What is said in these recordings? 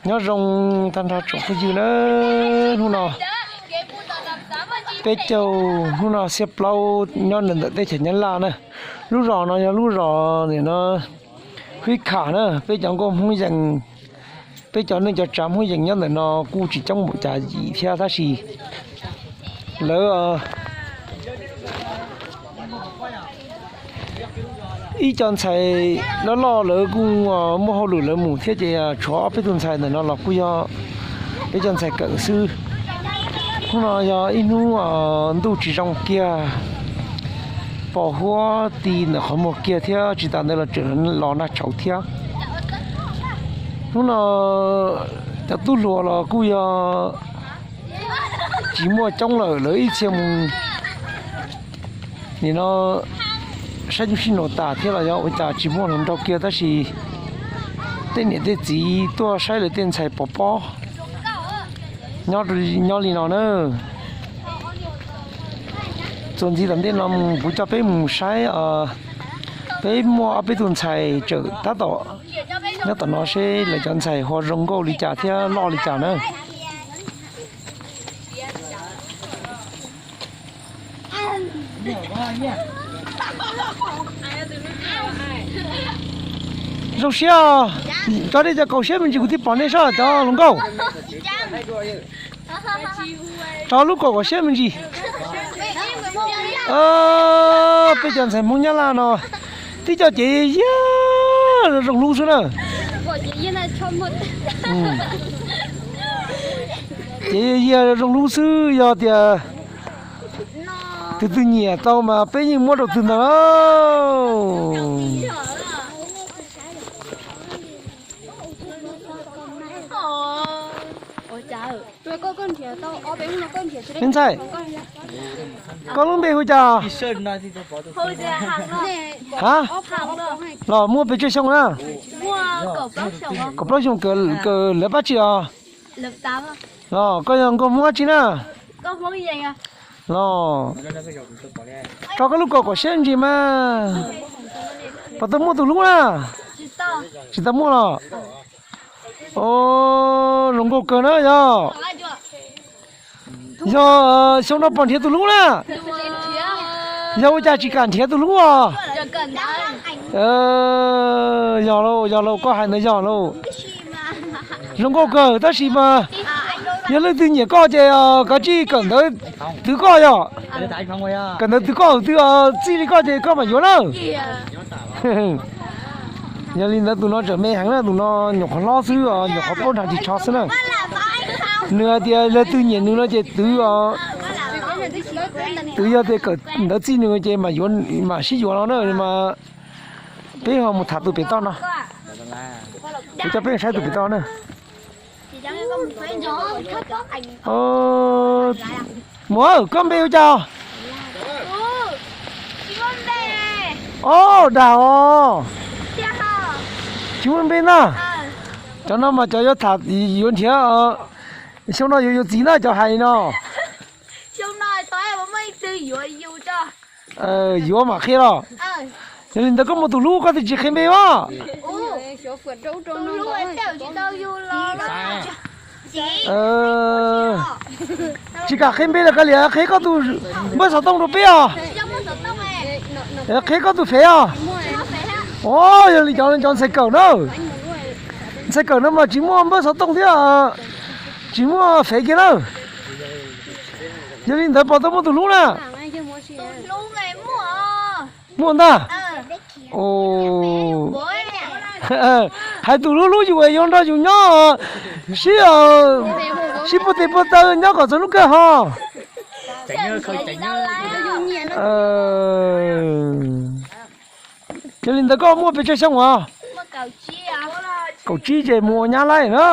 Nyob zoo tag nrho tsoom phooj ywg na, hnub no peb caug, hnub no xiab plaub nyob ntawm teb chaws Nyab Laj na. Lub zos no yog lub zos nim no Hwb Kham na, peb cov nkauj Hmoob Yees, peb cov neej cov tsav Hmoob Yees nyob ntawm no kuj tsis coob npaum cas yim thiab tab sis lawv ib co ntxhais loj loj lawv kuj muaj hauj lwm lawv mus thiab ces tshuav ob peb tug ntxhais ntawm no los kuj yog peb cov ntxhais kawm xwb. Hnub no yog ib hnub ntuj tsis zoo kiag, pos huab ti ntawm qhov muag kiag thiab tsis tas ntawd los tseem los nag tshauv thiab. Hnub no cov tub hluas los kuj yog tsis muaj coob lawm, lawv ib txhia mus nim no saib tub sib nus tas thiab los yog ua cas tsis muaj hluas nraug kiag tab sis tej niam tej txiv tuaj saib lawv tej ntxhais pov pob nyob li no na. Txuas ntxiv tom ntej no mus kuv coj peb mus saib, peb muaj ob peb tug ntxhais tsawm tab tom nyob tom no seb lawv cov ntxhais ho zoo nkauj li cas thiab loj li cas na. Zoo siab, cov dej cov kaus siab me ntsis kuv thiaj pom nej soj cov hluas nkauj. Rau lub kaus kom siab me ntsis. Peb cov ntxhais Hmoob Nyab Laj no tib co cev yiag zoo hlub xwb na. Cev yiag zoo hlub xwb, yog tias tus twg nyiam tau mas peb yeej muab rau tus ntawd. Me ntxhais, koj lub npe hu cas? Ha? Los muaj pes tsawg xyoo na? Kaum plaub xyoo, kawm lawv pab tsi os? Los koj yog nkauj Hmoob dab tsi na? Los rau koj lub kaus kom siab ntsis mas. Puas tau muaj tus hlub na? Tsis tau muaj los? Zoo nkauj kawg na yog. Yog xyoo no puas nrhiav tus hlub na? Yog ua cas tsis kam nrhiav tus hlub os? Yog lauj, yog lauj, koj hais ntawd yog lauj. Zoo nkauj kawg tab sis mas yog leej twg nyiam koj ces kav tsij kawm ntawv twv koj yog. Kawm ntawv twv koj, twg txij li koj ces koj mam yuav na. Yog li ntawd tus no tseem me heev na, tus no nyuam qhuav hlob xwb, nyuam qhuav paub nrag ris tsho xwb na. Nws hais tias leej twg nyiam nws no ces twv, twv yog tias kawm ntawv txij nws ces mam yuav, mam sib yuav no na mas. Peb ho mus tham tus pem toj no. Kuv coj peb saib tus pem toj na. Muam, koj npe hu cas? Ob, dag os. Tsis muaj npe na. Cov no mas cov yuav tham, yuav nrhiav, xyoo no yuav yuav txiv na cov hais no. Yuav mam qhia los. Yog li ntawd koj muaj tus hlub koj twb tsis qhia npe os. Tsis kam qhia npe los kav liam, qhia koj tus npawb xov tooj rau peb os. Qhia koj tus fev os. Os, yog li cov, cov ntxhais kawm na. Ntxhais kawm no mas tsis muaj npawb xov tooj thiab, tsis muaj fev kiag na. Yog li ntawd puas tau muaj tus hlub na? Muaj ntag. Hais tus hlub hlub yus yuav nrog yus nyob, sib, sib puag tes puag taw nyob kom txog hnub kawg ho. Yog li ntawd koj muaj pes tsawg xyoo os? Kaum tsib ces mus ua nyab laj na.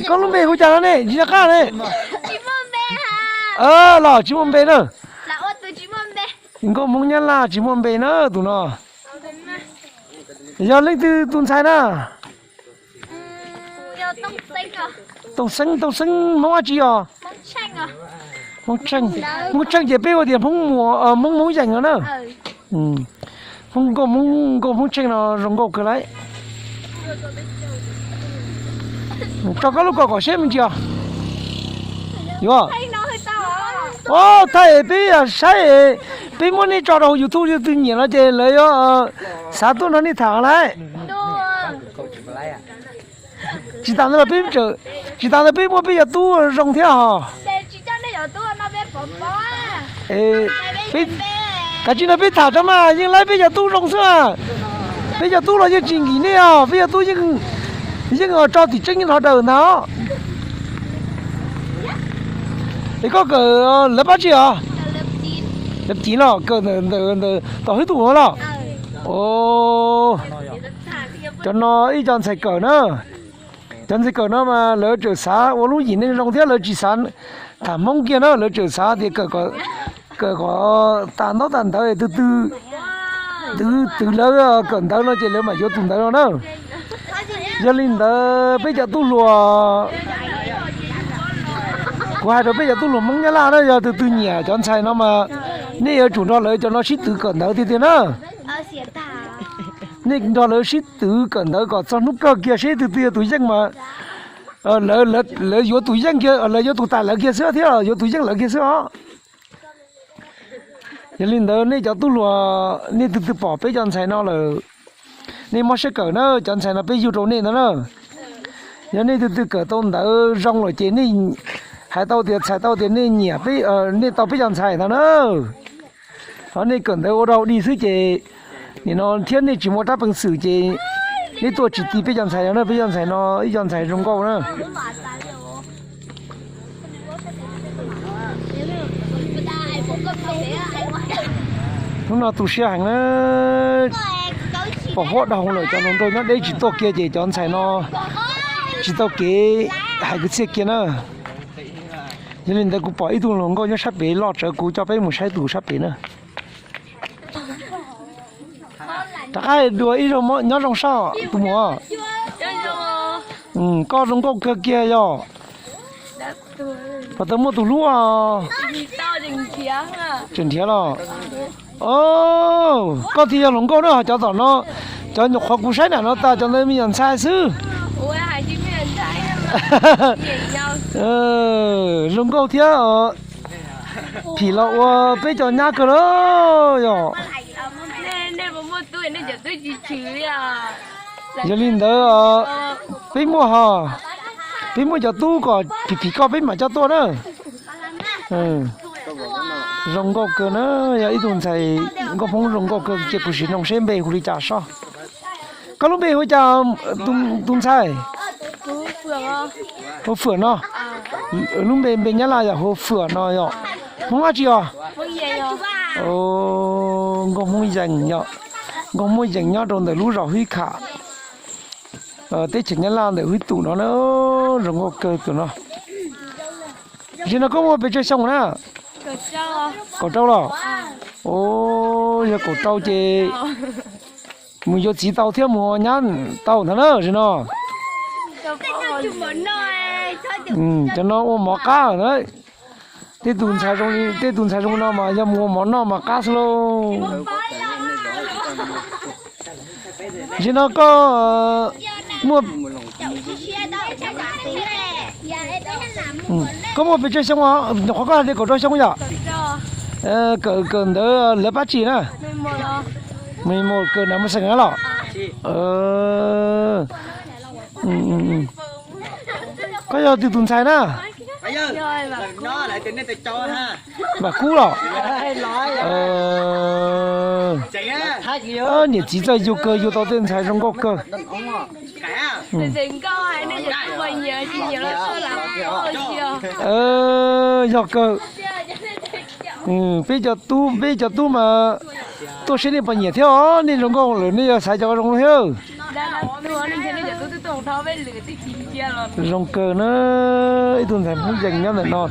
Koj lub npe hu cas no ne? Tsis nco qab ne. Los tsis muaj npe na. Nkauj Hmoob Nyab Laj tsis muaj npe na tus no. Yog leej twg tus ntxhais na? Tooj Xeeb, Tooj Xeeb Hmoob dab tsi os? Hmoob Tsheej, Hmoob Tsheej ces peb hu tias Hmoob Muas, Hmoob, Hmoob Yees no na. Hmoob nkauj, Hmoob nkauj Hmoob Tsheej no zoo nkauj kawg lauj. Tso koj lub ko kom seb me ntsis os. Yuav. Os, thaij peb saib, peb muab nej tso rau hauv YouTube, leej twg nyiam no ces lawv yuav xav tuaj nrog nej tham lauj. Tsis tas ntawd los peb, tsis tas ntawd peb muaj peb cov tub zoo thiab hos. Kav tsij no peb tham tso mas yeej laib peb cov tub zoo xwb. Peb cov tub los yeej tsis nkim nej os, peb cov tub yeej, yeej tso tim tseeb nrho daws ntag. Es koj kawm lawv pab tsi os? Lawv civ los kawm ntawm tom hwb tus no los? Cov no ib co ntxhais kawm na. Cov ntxhais kawm no mas lawv tseem xav ua lub yim neej zoo thiab lawv tsis xav tham Hmoob kiag na, lawv tseem xav tias kawm kom tas ntaub tas ntawv, twg twg, twg twg lawv kawm ntawv no ces lawv mam yuav tus ntawd no na. Yog li ntawd peb cov tub hluas, kuv hais rau peb cov tub hluas Hmoob Nyab Laj na, yog tus twg nyiam cov ntxhais no mas nej yuav tsum nrog lawv cov no sib twv kawm ntawv tiag tiag na. Nej nrog lawv sib twv kawm ntawv kom txog hnub kawg kiag seb tus twg yog tus yeej mas lawv yuav tus yeej kiag, lawv yuav tus tawm lawv kiag xwb thiab yuav tus yeej lawv kiag xwb os. Yog li ntawd nej cov tub hluas, nej tus twg pom peb cov ntxhais no lawm, nej mob siab kawm na, cov ntxhais no peb yug rau nej ntag na. Yog nej tus twg kawm tau ntawv zoo lawm ces nej hais tau tias, txhais tau tias nej nyiam, nej tau peb cov ntxhais ntag na. Ho nej kawm ntawv ua rau dig xwb ces nim no thiab nej tsis muaj rab peev xwm ces nej tuaj tsis ti peb cov ntxhais no na, peb cov ntxhais no ib co ntxhais zoo nkauj na. Hnub no tu siab heev na, pom huab dhau lawm, cov hluas nkauj nyob deb tsis tuaj kiag ces cov ntxhais no tsis tau kev hais kwv txhiaj kiag na. Yog li ntawd kuv pom ib tug hluas nkauj nyob sab pem loj tsawv, kuv coj peb mus saib tus sab pem na. Rov qab dua ib zaug nyob zoo sab tus muam. Koj zoo nkauj kawg kiag yog. Puas tau muaj tus hlub? Tseem nrhiav los? Koj thiaj yog hluas nkauj na, ho cov tom no, cov nyuam qhuav kuv saib nram no tas cov ntawd me nyuam ntxhais xwb. Zoo nkauj thiab. Phim los ua peb cov nyab kawg lawm yog. Yog li ntawd peb muaj ho, peb muaj cov tub kom phim phim koj peb mam coj tuaj na. Zoo nkauj kawg na, yog ib tug ntxhais nkauj Hmoob zoo nkauj kawg, cia kuv sim noog seb npe hu li cas soj. Koj lub npe hu cas tus ntxhais? Hu Fwm no. Lub npe, npe Nyab Laj yog hu Fwm no yog. Hmoob dab tsi os? Nkauj Hmoob Yees yog. Nkauj Hmoob Yees nyob rau ntawm lub zos Hwb Kham, teb chaws Nyab Laj ntawm Hwb Tum no na. Zoo nkauj kawg tus no. Zaum no koj muaj pes tsawg xyoo na? Kaum rau los? Yog kaum rau ces mus yuav txiv tau thiab mus ua nyab tau ntag na zaum no. Cov no ua mov qab na. Tej tus ntxhais zoo li, tej tus ntxhais zoo no mas yog mus ua mov noj mas qab xwb lauj. Zaum no koj muaj, koj muaj pes tsawg xyoo os? Nyuam qhuav koj hais tias kaum rau xyoo yom? Kawm, kawm ntawv lawv pab tsi na? Mus kawm nram Mos Xees na los? Koj yog twg tus ntxhais na? Vam Kub los? Niam txiv txawj yug kawg, yug tau tej ntxhais zoo nkauj kawg. Yog kawg. Peb cov tub, peb cov tub mas tuaj seb nej puas nyiam thiab os, nej zoo nkauj lawm nej yuav xaiv cov zoo thiab. Zoo kawg na, ib tug ntxhais Hmoob Yees nyob ntawm no,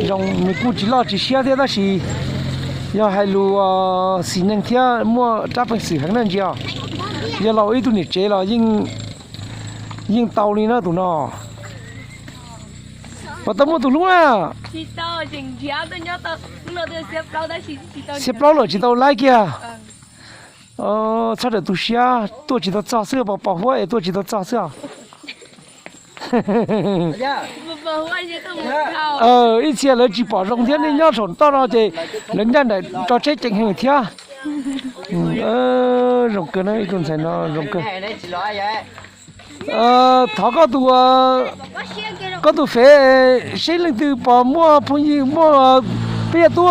zoo nws kuj tsis loj tsis siab thiab tab sis yog hais lus xis neej thiab muaj rab peev xwm heev na ntsia. Yog los ua ib tug niam tsev los yeej tau li na tus no. Puas tau muaj tus hlub na? Xiab plaub lawm tsis tau laib kiag. Txhob rawm tu siab, tuaj tsis tau txog xwb, pos pos huab es tuaj tsis tau txog xwb os. Ib txhia lawv tsis pom zoo thiab, nej nyob saum toj no ces lawv ncaj nraim tso tsheb ceev heev thiab. Zoo kawg na, ib tug ntxhais no zoo kawg. Thov koj tus, koj tus fev seb leej twg pom muaj phooj ywg, muaj peb yog tub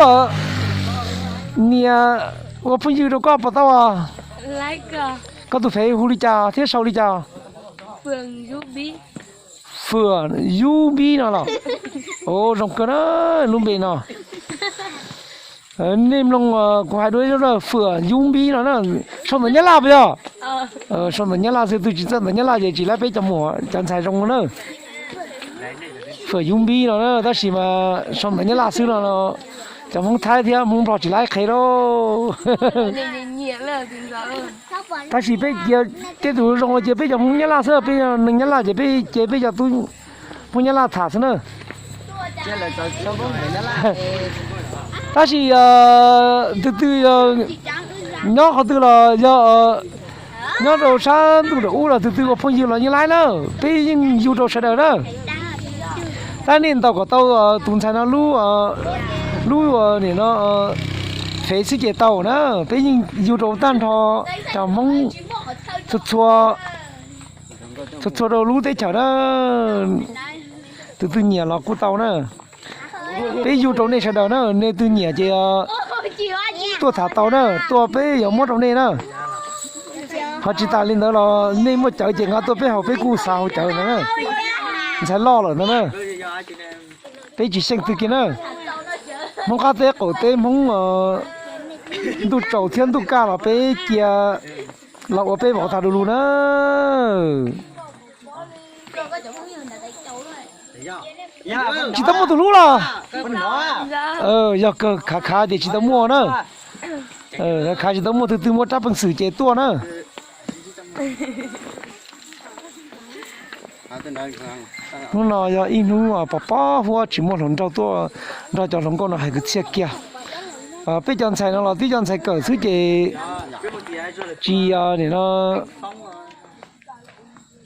niam ua phooj ywg rau koj puas tau? Koj tus fev hu li cas thiab sau li cas? Fwm Yub Npib no los? Zoo kawg na, lub npe no. Nej mloog kuv hais dua, Fwm Yub Npib no na, sau ntawv Nyab Laj puas yog? Sau ntawv Nyab Laj xwb, twb tsis txawj ntawv Nyab Laj ces tsis laib peb cov muam cov ntxhais zoo na. Fwm Yub Npib no na, tab sis mas sau ntawv Nyab Laj xwb no, cov Hmoob Thaib thiab Hmoob Nplog tsis laib qhia lauj. Tab sis peb cia tej tus zoo cia peb cov Hmoob Nyab Laj xwb, peb neeg Nyab Laj ces peb cia peb cov tub Hmoob Nyab Laj tham xwb na. Tab sis tus twg nyob qhov twg los yog nyob rau sab ntuj nram ub los tus twg ua phooj ywg los yeej laib na, peb yeej yug rau sawv daws na. Tab nej ntaus kom tau tus ntxhais no lub, lub nim no fev xwb ces tau na, peb yeej yug rau tag nrho cov Hmoob txhua txhua rau lub teb chaws na. Tus twg nyiam los kuj tau na. Peb yug rau nej sawv daws na, nej twg nyiam ces tuaj tham tau na, tuaj peb yuav muab rau nej na. Ho tsis tas li ntawd los nej muaj cawv ces nqa tuaj peb haus, peb kuj xav haus cawv ntawd na. Ntxhais loj lawm ntawd na. Peb tsis xyeej twg kiag na. Hmoob qab teb qaum teb, Hmoob ntuj tsaus thiab ntuj kaj los peb cia los ua peb vauv tag du lug na. Tsis tau muaj tus hlub los? Yog kawg, khav khav ces tsis tau muaj na. Khav khav tsis tau muaj, tus twg muaj rab peev xwm ces tuaj na. Hnub no yog ib hnub pos pos huab tsis muaj hluas nraug tuaj nrog cov hluas nkauj no hais kwv txhiaj kiag. Peb cov ntxhais no los tib cov ntxhais kawm xwb ces tsis, nim no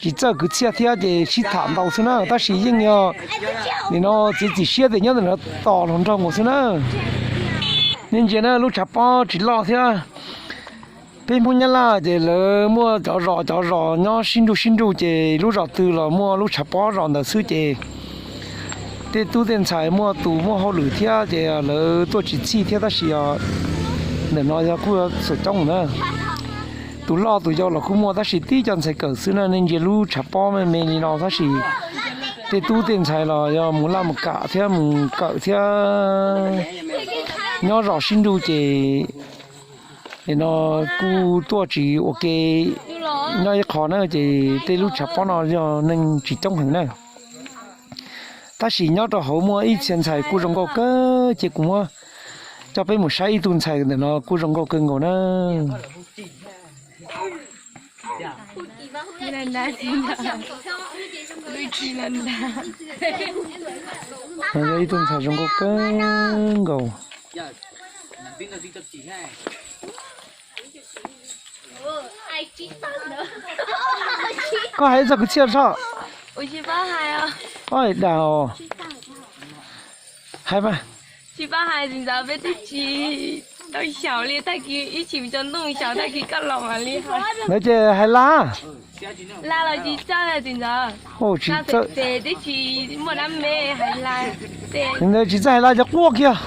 tsis txawj kwv txhiaj thiab ces sib tham ntau xwb na, tab sis yeej yog nim no txiav txim siab tias nyob ntawm no tos hluas nraug mus xwb na. Nej ntsia na, lub tshav pob tsis loj thiab. Peb Hmoob Nyab Laj ces lawv muaj cov zos cov zos nyob sib nruj sib nruj ces lub zos twg los muaj lub tshav pob zos ntawd xwb ces tej tub tej ntxhais muaj tus muaj hauj lwm thiab ces lawv tuaj tsis txhij thiab, tab sis ntawm no yog kuj xuam coob na. Tus loj tus yau los kuj muaj tab sis tib cov ntxhais kawm xwb na. Nej ntsia lub tshav pob me me li no tab sis tej tub tej ntxhais los yog mus laj mus kam thiab mus kawm thiab nyob zos sib nruj ces nim no kuj tuaj tsis ua ke nyob ib qho na ces tej lub tshav pob no yog neeg tsis coob heev na. Tab sis nyob rau hauv muaj ib txhia ntxhais kuj zoo nkauj kawg ces kuv muab coj peb mus saib ib tug ntxhais ntawm no kuj zoo nkauj kawg nkaus na. Yog ib tug ntxhais zoo nkauj kawg nkaus. Koj hais txog kwv txhiaj tso. Oj, dag os. Hais mas. Tsis paub hais txiv ntxawm, peb twb tsis tau xyaum li, tag kis ib tsis cov ntuj xyaum, tag kis koj los mam li hais. Ntawd ces hais laj. Laj los tsis txawj txiv ntxawm. Tsis txawj, twb tsis muaj dab me hais laj. Ntawd tsis txawj hais laj ces quaj kiag.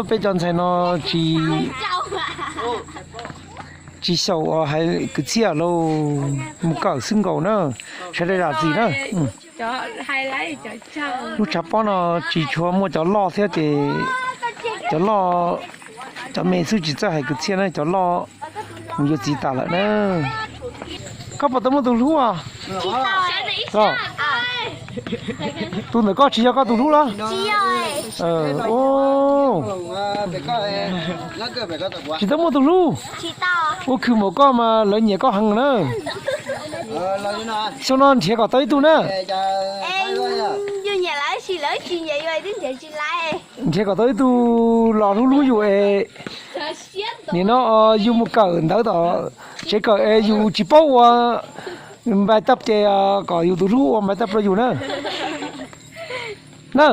Peb cov ntxhais no tsis, tsis xyaum hais kwv txhiaj lauj, mus kawm xwb nkaus na, sawv daws zam txim na. Lub tshav pob no tsis tshua muaj cov loj thiab ces cov loj, cov me xwb tsis txawj hais kwv txhiaj na, cov loj mus yuav txiv tas lawm na. Koj puas tau muaj tus hlub? Tus ntawm koj tsis yog koj tus hlub los? Tsis tau muaj tus hlub. Ua khwv npaum koj mas lawv nyiam koj heev na. Xyoo no nrhiav kom tau ib tug na. Nrhiav kom tau ib tug los hlub hlub yus es Nim no yus mus kawm ntawv tom tsev kawm es yus tsis paub ua npais tawb ces kom yus tus hlub ua npais tawb rau yus na. Na,